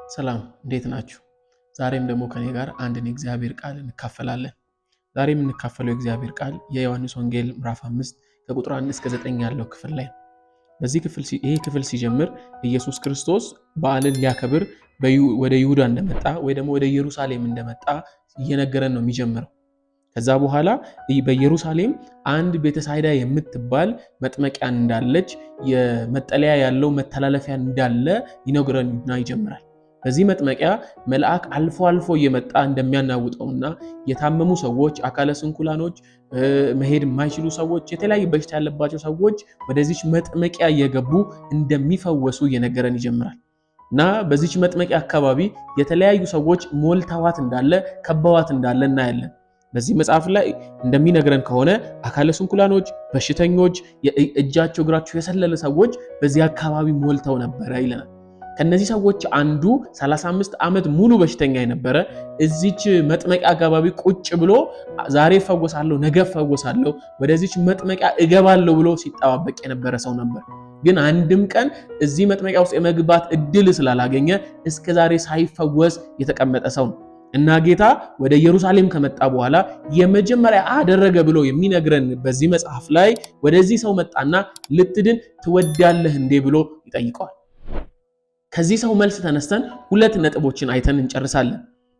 ሰላም እንዴት ናችሁ? ዛሬም ደግሞ ከኔ ጋር አንድን የእግዚአብሔር ቃል እንካፈላለን። ዛሬ የምንካፈለው የእግዚአብሔር ቃል የዮሐንስ ወንጌል ምዕራፍ 5 ከቁጥር 1 እስከ 9 ያለው ክፍል ላይ ነው። በዚህ ክፍል ይሄ ክፍል ሲጀምር ኢየሱስ ክርስቶስ በዓልን ሊያከብር ወደ ይሁዳ እንደመጣ ወይ ደግሞ ወደ ኢየሩሳሌም እንደመጣ እየነገረን ነው የሚጀምረው። ከዛ በኋላ በኢየሩሳሌም አንድ ቤተሳይዳ የምትባል መጥመቂያ እንዳለች፣ የመጠለያ ያለው መተላለፊያ እንዳለ ይነግረንና ይጀምራል። በዚህ መጥመቂያ መልአክ አልፎ አልፎ እየመጣ እንደሚያናውጠውና የታመሙ ሰዎች፣ አካለ ስንኩላኖች፣ መሄድ የማይችሉ ሰዎች፣ የተለያዩ በሽታ ያለባቸው ሰዎች ወደዚች መጥመቂያ እየገቡ እንደሚፈወሱ እየነገረን ይጀምራል። እና በዚች መጥመቂያ አካባቢ የተለያዩ ሰዎች ሞልተዋት እንዳለ፣ ከበዋት እንዳለ እናያለን። በዚህ መጽሐፍ ላይ እንደሚነግረን ከሆነ አካለ ስንኩላኖች፣ በሽተኞች፣ እጃቸው እግራቸው የሰለለ ሰዎች በዚህ አካባቢ ሞልተው ነበረ ይለናል። ከነዚህ ሰዎች አንዱ 35 ዓመት ሙሉ በሽተኛ የነበረ እዚች መጥመቂያ አካባቢ ቁጭ ብሎ ዛሬ እፈወሳለሁ፣ ነገ እፈወሳለሁ፣ ወደዚች መጥመቂያ እገባለሁ ብሎ ሲጠባበቅ የነበረ ሰው ነበር። ግን አንድም ቀን እዚህ መጥመቂያ ውስጥ የመግባት እድል ስላላገኘ እስከ ዛሬ ሳይፈወስ የተቀመጠ ሰው ነው። እና ጌታ ወደ ኢየሩሳሌም ከመጣ በኋላ የመጀመሪያ አደረገ ብሎ የሚነግረን በዚህ መጽሐፍ ላይ ወደዚህ ሰው መጣና ልትድን ትወዳለህ እንዴ ብሎ ይጠይቀዋል። ከዚህ ሰው መልስ ተነስተን ሁለት ነጥቦችን አይተን እንጨርሳለን።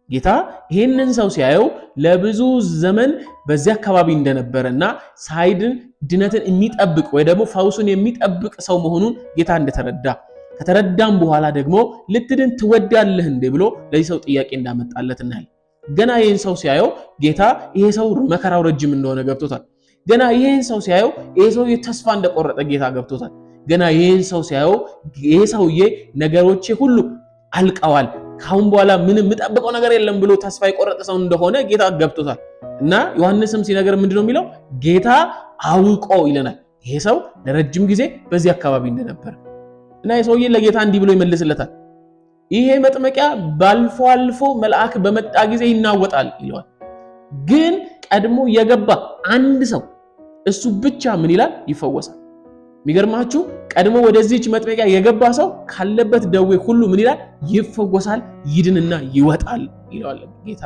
ጌታ ይህንን ሰው ሲያየው ለብዙ ዘመን በዚህ አካባቢ እንደነበረና ሳይድን ድነትን የሚጠብቅ ወይ ደግሞ ፈውሱን የሚጠብቅ ሰው መሆኑን ጌታ እንደተረዳ፣ ከተረዳም በኋላ ደግሞ ልትድን ትወዳለህ እንዴ ብሎ ለዚህ ሰው ጥያቄ እንዳመጣለት እናያለን። ገና ይህን ሰው ሲያየው ጌታ ይሄ ሰው መከራው ረጅም እንደሆነ ገብቶታል። ገና ይህን ሰው ሲያየው ይሄ ሰው ተስፋ እንደቆረጠ ጌታ ገብቶታል። ገና ይህን ሰው ሲያየው ይሄ ሰውዬ ነገሮቼ ሁሉ አልቀዋል፣ ካሁን በኋላ ምንም የምጠብቀው ነገር የለም ብሎ ተስፋ የቆረጠ ሰው እንደሆነ ጌታ ገብቶታል። እና ዮሐንስም ሲነገር ምንድነው የሚለው? ጌታ አውቆ ይለናል። ይሄ ሰው ለረጅም ጊዜ በዚህ አካባቢ እንደነበረ እና ይሄ ሰውዬ ለጌታ እንዲህ ብሎ ይመልስለታል። ይሄ መጥመቂያ ባልፎ አልፎ መልአክ በመጣ ጊዜ ይናወጣል ይለዋል። ግን ቀድሞ የገባ አንድ ሰው እሱ ብቻ ምን ይላል? ይፈወሳል። የሚገርማችሁ ቀድሞ ወደዚህች መጥመቂያ የገባ ሰው ካለበት ደዌ ሁሉ ምን ይላል? ይፈወሳል፣ ይድንና ይወጣል ይለዋል ጌታ።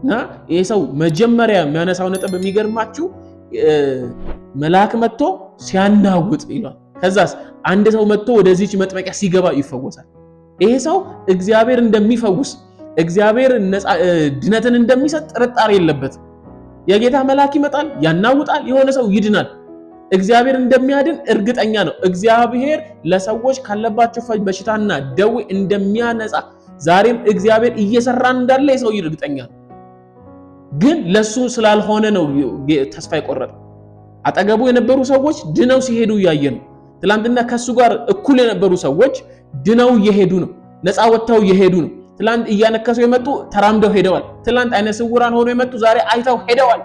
እና ይሄ ሰው መጀመሪያ የሚያነሳው ነጥብ የሚገርማችሁ መልአክ መጥቶ ሲያናውጥ ይለዋል። ከዛስ አንድ ሰው መጥቶ ወደዚህች መጥመቂያ ሲገባ ይፈወሳል። ይሄ ሰው እግዚአብሔር እንደሚፈውስ፣ እግዚአብሔር ድነትን እንደሚሰጥ ጥርጣሬ የለበትም። የጌታ መልአክ ይመጣል፣ ያናውጣል፣ የሆነ ሰው ይድናል። እግዚአብሔር እንደሚያድን እርግጠኛ ነው። እግዚአብሔር ለሰዎች ካለባቸው በሽታና ደዌ እንደሚያነጻ፣ ዛሬም እግዚአብሔር እየሰራ እንዳለ የሰው እርግጠኛ ነው። ግን ለሱ ስላልሆነ ነው ተስፋ የቆረጠው። አጠገቡ የነበሩ ሰዎች ድነው ሲሄዱ እያየ ነው። ትላንትና ከሱ ጋር እኩል የነበሩ ሰዎች ድነው እየሄዱ ነው። ነፃ ወጥተው እየሄዱ ነው። ትላንት እያነከሱ የመጡ ተራምደው ሄደዋል። ትላንት አይነ ስውራን ሆኖ የመጡ ዛሬ አይተው ሄደዋል።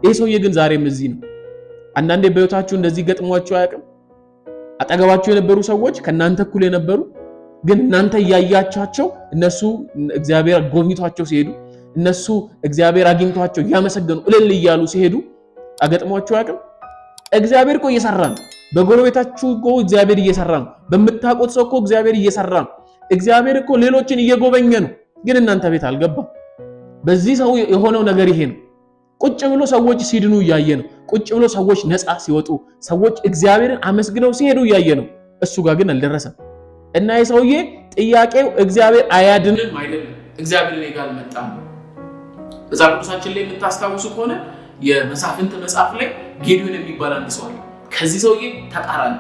ይህ ሰውዬ ግን ዛሬም እዚህ ነው። አንዳንዴ በሕይወታችሁ እንደዚህ ገጥሟችሁ አያውቅም? አጠገባችሁ የነበሩ ሰዎች ከእናንተ እኩል የነበሩ ግን እናንተ እያያቻቸው እነሱ እግዚአብሔር ጎብኝቷቸው ሲሄዱ፣ እነሱ እግዚአብሔር አግኝቷቸው እያመሰገኑ እልል እያሉ ሲሄዱ አገጥሟችሁ አያውቅም? እግዚአብሔር እኮ እየሰራ ነው። በጎረቤታችሁ እኮ እግዚአብሔር እየሰራ ነው። በምታውቁት ሰው እኮ እግዚአብሔር እየሰራ ነው። እግዚአብሔር እኮ ሌሎችን እየጎበኘ ነው፣ ግን እናንተ ቤት አልገባም። በዚህ ሰው የሆነው ነገር ይሄ ነው። ቁጭ ብሎ ሰዎች ሲድኑ እያየ ነው። ቁጭ ብሎ ሰዎች ነፃ ሲወጡ፣ ሰዎች እግዚአብሔርን አመስግነው ሲሄዱ እያየ ነው። እሱ ጋር ግን አልደረሰም። እና የሰውዬ ጥያቄው እግዚአብሔር አያድንም አይደለም፣ እግዚአብሔር እኔ ጋር አልመጣም። መጽሐፍ ቅዱሳችን ላይ የምታስታውሱ ከሆነ የመሳፍንት መጽሐፍ ላይ ጌዲዮን የሚባል አንድ ሰው አለ። ከዚህ ሰውዬ ተቃራኒ።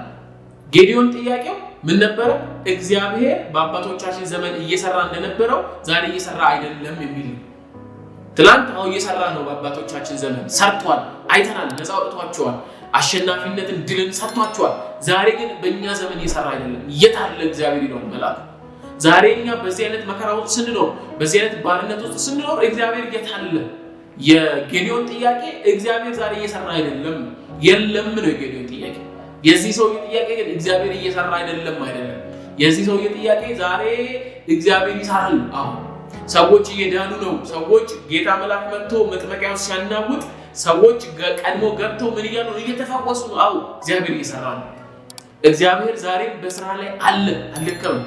ጌዲዮን ጥያቄው ምን ነበረ? እግዚአብሔር በአባቶቻችን ዘመን እየሰራ እንደነበረው ዛሬ እየሰራ አይደለም የሚል ነው። ትላንት አሁን እየሰራ ነው። በአባቶቻችን ዘመን ሰርቷል፣ አይተናል፣ ነፃ አውጥቷቸዋል፣ አሸናፊነትን ድልን ሰጥቷቸዋል። ዛሬ ግን በእኛ ዘመን እየሰራ አይደለም። የት አለ እግዚአብሔር ይለዋል መልአኩ። ዛሬ እኛ በዚህ አይነት መከራ ውስጥ ስንኖር፣ በዚህ አይነት ባርነት ውስጥ ስንኖር እግዚአብሔር የት አለ? የጌዲዮን ጥያቄ እግዚአብሔር ዛሬ እየሰራ አይደለም የለም ነው የጌዲዮን ጥያቄ። የዚህ ሰውዬ ጥያቄ ግን እግዚአብሔር እየሰራ አይደለም አይደለም። የዚህ ሰውዬ ጥያቄ ዛሬ እግዚአብሔር ይሰራል። አሁን ሰዎች እየዳኑ ነው። ሰዎች ጌታ መልአክ መጥቶ መጥመቂያውን ሲያናውጥ ሰዎች ቀድሞ ገብተው ምን እያሉ ነው? እየተፈወሱ ነው። አዎ እግዚአብሔር እየሰራ ነው። እግዚአብሔር ዛሬም በስራ ላይ አለ፣ አልደከመም።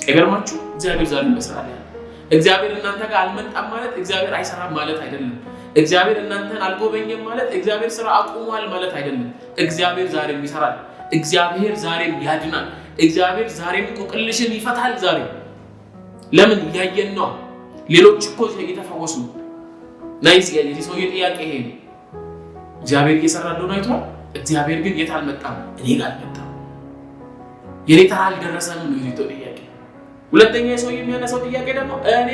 አይገርማችሁ? እግዚአብሔር ዛሬም በስራ ላይ አለ። እግዚአብሔር እናንተ ጋር አልመጣም ማለት እግዚአብሔር አይሰራም ማለት አይደለም። እግዚአብሔር እናንተን አልጎበኘም ማለት እግዚአብሔር ስራ አቁሟል ማለት አይደለም። እግዚአብሔር ዛሬም ይሰራል። እግዚአብሔር ዛሬም ያድናል። እግዚአብሔር ዛሬም እንቆቅልሽን ይፈታል። ዛሬም ለምን እያየን ነው? ሌሎች እኮ እየተፈወሱ ነው። እና የዚህ ሰውዬ ጥያቄ ይሄ ነው። እግዚአብሔር እየሰራ እንደሆነ አይቷል። እግዚአብሔር ግን የት አልመጣም? እኔ ጋር አልመጣም። የኔ ተራ አልደረሰም ነው የዚህ ጥያቄ። ሁለተኛ የሰው የሚያነሳው ጥያቄ ደግሞ እኔ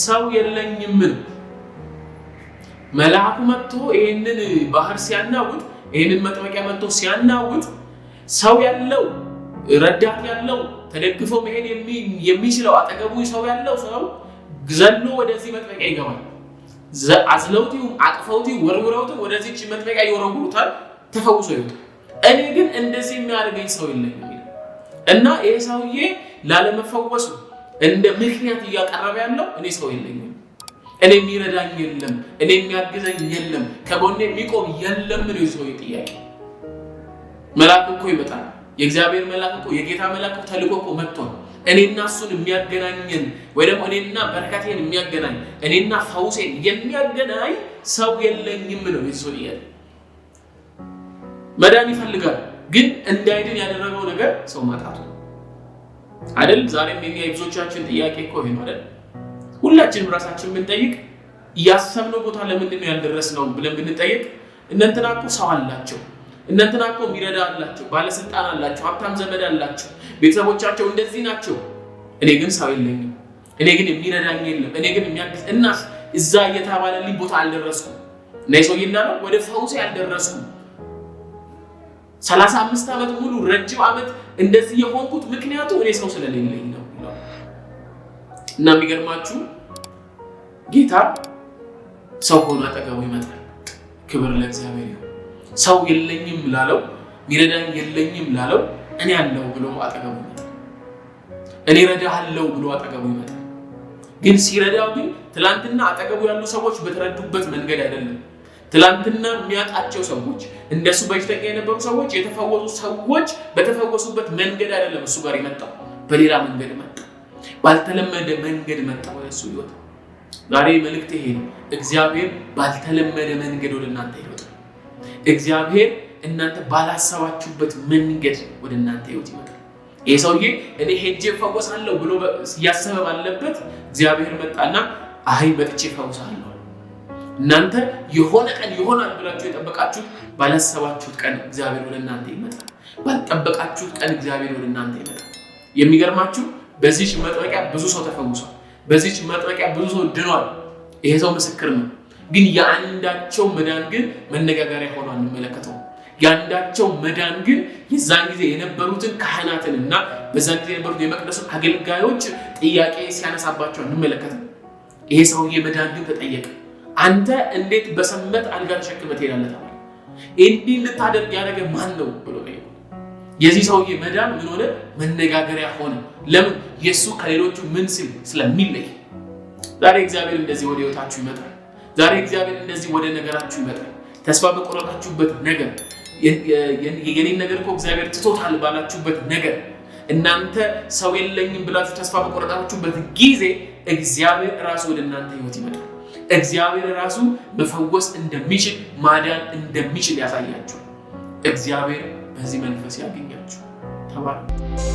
ሰው የለኝም ነው። መልአኩ መጥቶ ይህንን ባህር ሲያናውጥ፣ ይህንን መጥመቂያ መጥቶ ሲያናውጥ ሰው ያለው፣ ረዳት ያለው፣ ተደግፎ መሄድ የሚችለው፣ አጠገቡ ሰው ያለው ሰው ዘሎ ወደዚህ መጥመቂያ ይገባል። አዝለውት ይሁን አቅፈውት ይሁን ወርውረውት ወደዚች መጥመቂያ ይወረውሩታል፣ ተፈውሶ ይወጣል። እኔ ግን እንደዚህ የሚያደርገኝ ሰው የለኝም ይላል። እና ይሄ ሰውዬ ላለመፈወሱ እንደ ምክንያት እያቀረበ ያለው እኔ ሰው የለኝም፣ እኔ የሚረዳኝ የለም፣ እኔ የሚያግዘኝ የለም፣ ከጎኔ የሚቆም የለም ነው የሰውዬ ጥያቄ። መልአክ እኮ ይመጣል። የእግዚአብሔር መልአክ እኮ፣ የጌታ መልአክ እኮ ተልኮ እኮ መጥቷል። እኔና እሱን የሚያገናኘን ወይ ደግሞ እኔና በረከቴን የሚያገናኝ፣ እኔና ፈውሴን የሚያገናኝ ሰው የለኝም ነው የሰው ጥያቄ። መዳን ይፈልጋል፣ ግን እንዳይድን ያደረገው ነገር ሰው ማጣቱ አይደል? ዛሬም የኛ የብዙዎቻችን ጥያቄ እኮ ይሄ ነው አይደል? ሁላችንም ራሳችን ብንጠይቅ፣ ያሰብነው ቦታ ለምንድን ነው ያልደረስነው ብለን ብንጠይቅ፣ እነ እንትና እኮ ሰው አላቸው፣ እነ እንትና እኮ የሚረዳ አላቸው፣ ባለስልጣን አላቸው፣ ሀብታም ዘመድ አላቸው፣ ቤተሰቦቻቸው እንደዚህ ናቸው። እኔ ግን ሰው የለኝም፣ እኔ ግን የሚረዳኝ የለም፣ እኔ ግን የሚያግዝ እና እዛ እየተባለልኝ ቦታ አልደረስኩም። እና የሰውዬ እንዳለው ወደ ፈውሴ አልደረስኩም። 35 ዓመት ሙሉ፣ ረጅም ዓመት እንደዚህ የሆንኩት ምክንያቱ እኔ ሰው ስለሌለኝ ነው። እና የሚገርማችሁ ጌታ ሰው ሆኖ አጠገቡ ይመጣል። ክብር ለእግዚአብሔር ይሁን። ሰው የለኝም ላለው፣ ሚረዳኝ የለኝም ላለው፣ እኔ አለሁ ብሎ አጠገቡ ይመጣል። እኔ እረዳሃለሁ ብሎ አጠገቡ ይመጣል። ግን ሲረዳው ግን ትላንትና አጠገቡ ያሉ ሰዎች በተረዱበት መንገድ አይደለም። ትላንትና የሚያውቃቸው ሰዎች፣ እንደሱ በሽተኛ የነበሩ ሰዎች፣ የተፈወሱ ሰዎች በተፈወሱበት መንገድ አይደለም እሱ ጋር የመጣው። በሌላ መንገድ መጣ። ባልተለመደ መንገድ መጣ ወደ እሱ ህይወት። ዛሬ መልእክት ይሄ ነው። እግዚአብሔር ባልተለመደ መንገድ ወደ እናንተ ይመጣል። እግዚአብሔር እናንተ ባላሰባችሁበት መንገድ ወደ እናንተ ህይወት ይመጣል። ይሄ ሰውዬ እኔ ሄጄ እፈወሳለሁ ብሎ እያሰበ ባለበት እግዚአብሔር መጣና አይ መጥቼ እፈውሳለሁ። እናንተ የሆነ ቀን ይሆናል ብላችሁ የጠበቃችሁት፣ ባላሰባችሁት ቀን እግዚአብሔር ወደ እናንተ ይመጣል። ባልጠበቃችሁት ቀን እግዚአብሔር ወደ እናንተ ይመጣል። የሚገርማችሁ በዚች መጥመቂያ ብዙ ሰው ተፈውሷል። በዚች መጥመቂያ ብዙ ሰው ድኗል። ይሄ ሰው ምስክር ነው። ግን የአንዳቸው መዳን ግን መነጋገሪያ ሆኖ አንመለከተውም። የአንዳቸው መዳን ግን የዛን ጊዜ የነበሩትን ካህናትን እና በዛን ጊዜ የነበሩት የመቅደሱን አገልጋዮች ጥያቄ ሲያነሳባቸው አንመለከትም። ይሄ ሰውዬ መዳን ግን ተጠየቀ። አንተ እንዴት በሰንበት አልጋ ተሸክመህ ትሄዳለህ ተባለ። እንዲህ እንድታደርግ ያደረገ ማን ነው ብሎ ጠየቁት። የዚህ ሰውዬ መዳን ምን ሆነ? መነጋገሪያ ሆነ። ለምን? የእሱ ከሌሎቹ ምን ሲል ስለሚለይ። ዛሬ እግዚአብሔር እንደዚህ ወደ ህይወታችሁ ይመጣል። ዛሬ እግዚአብሔር እንደዚህ ወደ ነገራችሁ ይመጣል። ተስፋ በቆረጣችሁበት ነገር፣ የኔን ነገር እኮ እግዚአብሔር ትቶታል ባላችሁበት ነገር፣ እናንተ ሰው የለኝም ብላችሁ ተስፋ በቆረጣችሁበት ጊዜ እግዚአብሔር ራሱ ወደ እናንተ ህይወት ይመጣል። እግዚአብሔር ራሱ መፈወስ እንደሚችል፣ ማዳን እንደሚችል ያሳያችሁ። እግዚአብሔር በዚህ መንፈስ ያገኛችሁ። ተባረኩ።